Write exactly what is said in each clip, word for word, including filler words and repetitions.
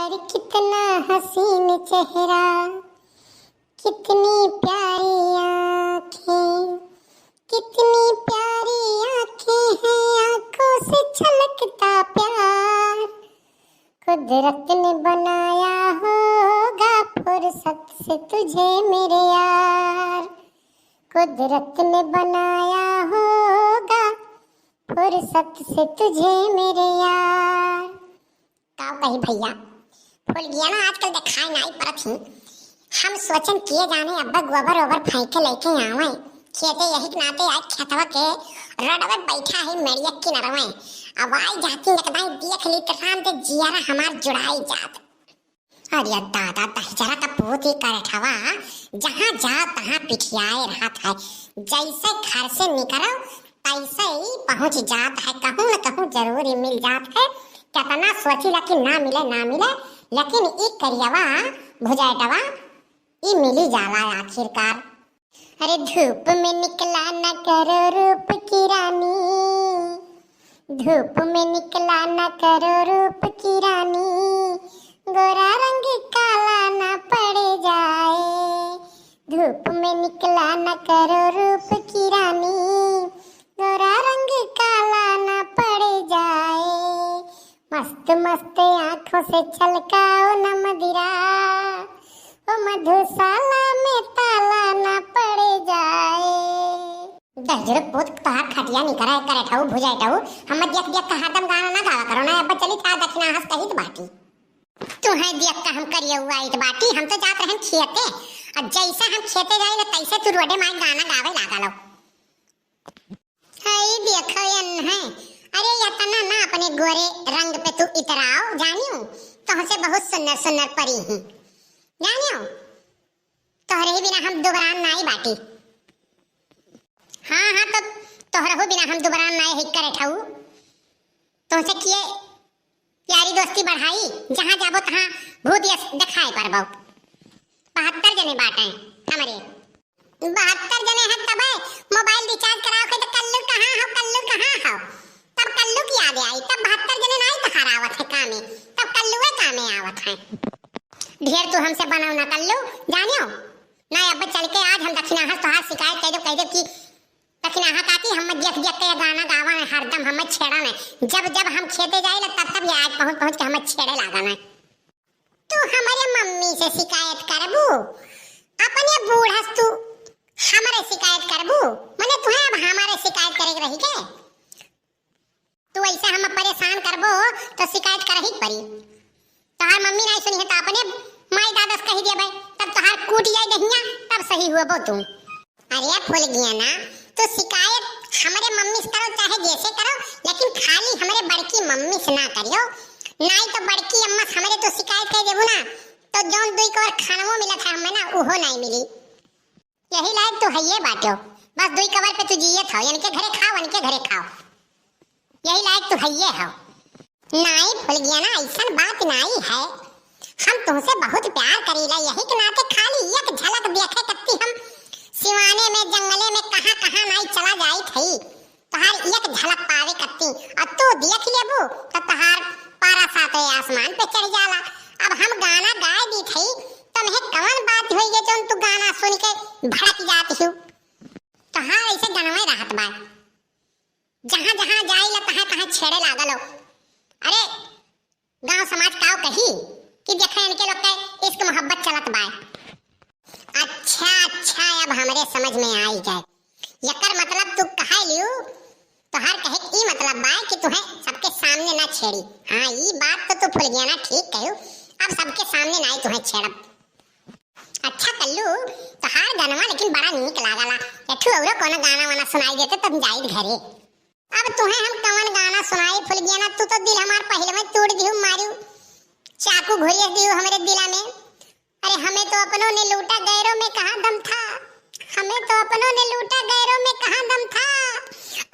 अरे कितना हसीन चेहरा, कितनी प्यारी आँखें, कितनी प्यारी आँखें हैं, आँखों से छलकता प्यार। कुदरत ने बनाया होगा फुर्सत से तुझे मेरे यार, कुदरत ने बनाया होगा फुर्सत से तुझे मेरे यार। का कही भैया, फुलगिया ना आजकल देखाई नाई पड़त ही। हम सोचन किए जाने अब्बा गोबर ओबर फेंके लेके आवे खेते, यही के नाते आज खेतवा के रोडवे बैठा है मेड़िया किनरवे। अब आई जाती एकदम देख ली तो राम दे जियारा हमार जुड़ाई जात। अरे दादा, दहिजरा का पूत ही करठवा, जहाँ जा तहाँ पिठियाए रहत है। जैसे घर से निकरो तैसे ही पहुँच जात है, कहूँ न कहूँ जरूर ही मिल जात है। कितना सोचिला कि ना मिले, ना मिले, लेकिन ई करियवा भुजैटवा ई मिली जाला आखिरकार। अरे धूप में निकला न करो रूप की रानी, धूप में निकला न करो रूप की रानी, गोरा रंग काला न पड़ जाए। धूप में निकला न करो रूप की रानी, गोरा रंग काला न पड़ जाए। मस्त मस्त आँखों से छलकाओ न मदिरा, ओ मधुशाला में ताला न पड़ जाए। दहिजरो पूत तोहार खटिया निकरा है करठऊ भुजैटऊ, हम देख देख के हरदम गाना ना गावा करो ना। अब चली था दक्षिणा हंस कहित बाटी। तू है देख के हम करियऊ आइत बाटी, हम तो जात रहन खेते। अब जैसा हम खेते जाइले तैसे तू रोडे माई गाना गावे लागलो। हई देखो एन्हे, अरे यतना ना अपने गोरे रंग पे तू इतराओ, जानियो तोहसे बहुत सुन्नर सुन्नर परी ही, जानियो तोहरे ही बिना हम दुबरान नाई बाटी। हाँ हाँ, तो तोहरहु बिना हम दुबरान नाई है करठऊ। तोहसे किए यारी दोस्ती बढ़ाई, जहाँ जाबो तहाँ भूत यस देखाए परबो। बहत्तर जने बाटे हमरे। बहत्तर जने हैं तबे मोबाइल रिचार्ज कराओ के तो कल्लू कहाँ हो, कल्लू कहाँ हो? तब कल्लू की याद आई, तब बहत्तर जने नाई तहार आवत है कामे, तब कल्लुए कामे आवत है। ढेर तू हमसे बनाओ ना कल्लू, जानियो ना। अब चल के आज हम दक्षिणाहस तोहार शिकायत कह दो, कह दो कि दक्षिणाहा काकी हम देख देख के गाना गावा है, हरदम हम छेड़ा है। जब जब हम खेते जाइले तब तब ये आज पहुँच पहुँच के हम छेड़े लागा है। तू हमरे मम्मी से शिकायत करबू? अपने बूढ़ा से तू हमरे शिकायत करबू? मने तुहे अब हमरे शिकायत करे के रही के? तू ऐसे हम परेशान करबो तो शिकायत करही के परी। तोहार मम्मी नाई सुनी है तो अपने माई दादा से कही देबे, तब तोहार कूट जाए दहिया, तब सही हुआ बो तू। अरे फुलगियाना, तू शिकायत हमरे मम्मी से करो चाहे जैसे करो, लेकिन खाली हमरे बड़की मम्मी से ना करियो, नाई तो बड़की अम्मा से हमरे तू शिकायत कर देबू ना, तो जौन दुई कवर खानवो मिलत है हमें ना, उहो नाई मिली। यही लायक तू हइये बाटो, बस दुई कवर पे तू जियत हो, इनके घरे खाओ, इनके घरे खाओ। यही लायक तू हइये हो। नाई फुलगियाना, ऐसन बात नाई है। हम तुमसे बहुत प्यार करीला, यही के नाते खाली एक झलक देखे कत्ती हम सिवाने में, जंगले में, कहाँ कहाँ नाई चला जाइत हई, तोहार एक झलक पावे कत्ती। और तू देख लेबू तो तोहार पारा सातवें आसमान पे चढ़ जाला। अब हम गाना गाए दीत हई, तम्हे कवन बात होई गे जौन तू गाना सुन के भड़क जात हू? तोहार ऐसे गनवे रहत बा। जहाँ जहाँ जाइला तहाँ तहाँ छेड़े लागल हो। अरे गाँव समाज काव कही कि देखे इनके लोग के इश्क मोहब्बत चलत बा। अच्छा अच्छा, अब हमरे समझ में आई गए। यकर मतलब तू कहे लियो, तोहार कहे के ई मतलब बा कि तुहे सबके सामने ना छेड़ी। हाँ, ई बात तो तू फुलगियाना ठीक कहू, अब सबके सामने ना ही तुहे छेड़ब। अच्छा कल्लू, तोहार गनवा लेकिन बड़ा नीक लागला। एठू औरो कोनो गाना वाना सुनाई देते तब जाइत घरे। अब तुहे हम कवन गाना सुनाई फुलगियाना, तू तो दिल हमार पहिले में तोड़ दिहू, मारू चाकू घुरियस दिहू हमरे दिला में। अरे हमें तो अपनों ने लूटा गैरों में कहाँ दम था, हमें तो अपनों ने लूटा गैरों में कहाँ दम था,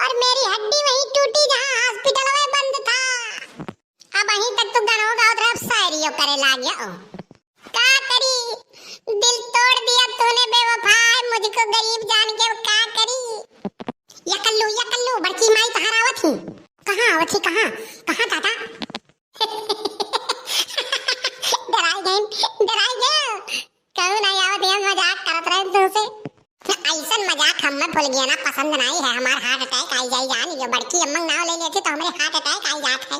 और मेरी हड्डी वहीं टूटी जहाँ हॉस्पिटल में बंद था। अब वहीं तक तू गाना गावत रहे, अब शायरी करे लाग गया। का करी, दिल तोड़ दिया तूने बेवफा, मुझको गरीब जान के अब का करी। या कल्लू, या कल्लू, बड़की माई तोहार आवत ही। कहाँ आवत ही, कहाँ, कहाँ दादा? गइन, डराई गयो। कहूँ नाहीं आवत है, मजाक करत रहे तुमसे। अइसन मजाक हमें फुलगियाना पसंद नाहीं है, हमार heart attack आई जाई जान, ये बड़की अम्मा नाव ले लेती तो हमरे heart attack आई जात है।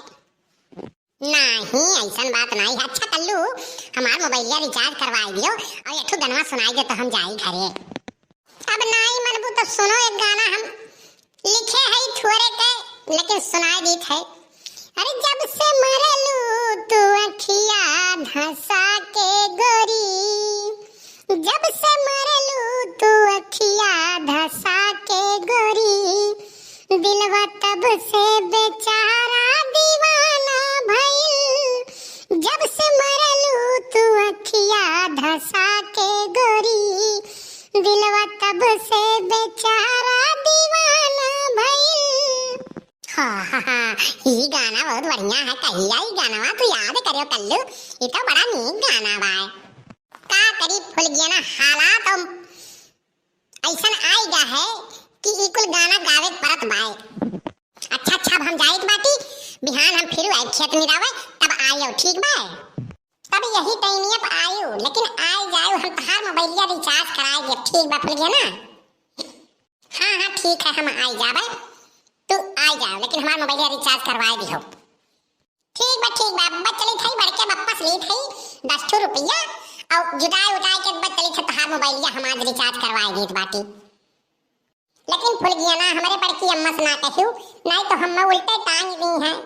नाहीं, अइसन बात नाहीं है। अच्छा कल्लू, हमार मोबाइलिया recharge करवाई दियो और एक ठो गनवा सुनाई दे तो हम जाई घरे। अब नाहीं मनबू तो सुनो एक गाना हम लिखे है थोरे के, लेकिन सुनाई दीत है। अरे जब से मरलू तू अखिया धंसा के गोरी, जब से मरलू तू अखिया धंसा के गोरी, दिलवा तब से बेचारा दीवाना भइल। जब से मरलू तू अखिया धंसा के गोरी, दिलवा तब से बेचारा दीवाना भइल। हाँ, हाँ, हाँ, ई गाना बहुत बढ़िया है। कहिया ई गानवा तू याद करियो कल्लू, ई तो बड़ा नीक गाना बा। का करी फुलगियाना, हालात हम अइसन आइ गा है कि ई कुल गाना गावे के परत बाय। अच्छा, अच्छा, अब हम जाइत बाटी, बिहान हम फिर आइब खेत निरावे, तब आइयो, ठीक बा? तब यही टाइमिया पे आइयो, लेकिन आइ जाइयो, हम तहार मोबाइलिया recharge कराइ देब, ठीक बा फुलगियाना? हाँ, हाँ, ठीक है, हम आइ जाबे, तू आइ जाओ, लेकिन हमार मोबाइलिया recharge करवाइ दिहो। ठीक बा, ठीक बा, बस चलित हई, बड़के बप्पा से लीत हई दस ठो रुपया, और जुटाए उटाए के बस चलित हई, तहार मोबाइलिया हम आज recharge करवाए देत बाटी। लेकिन फुलगियाना, हमरे बड़की अम्मा से ना कहियो, नाहीं तो हम उल्टे टांग दी हैं।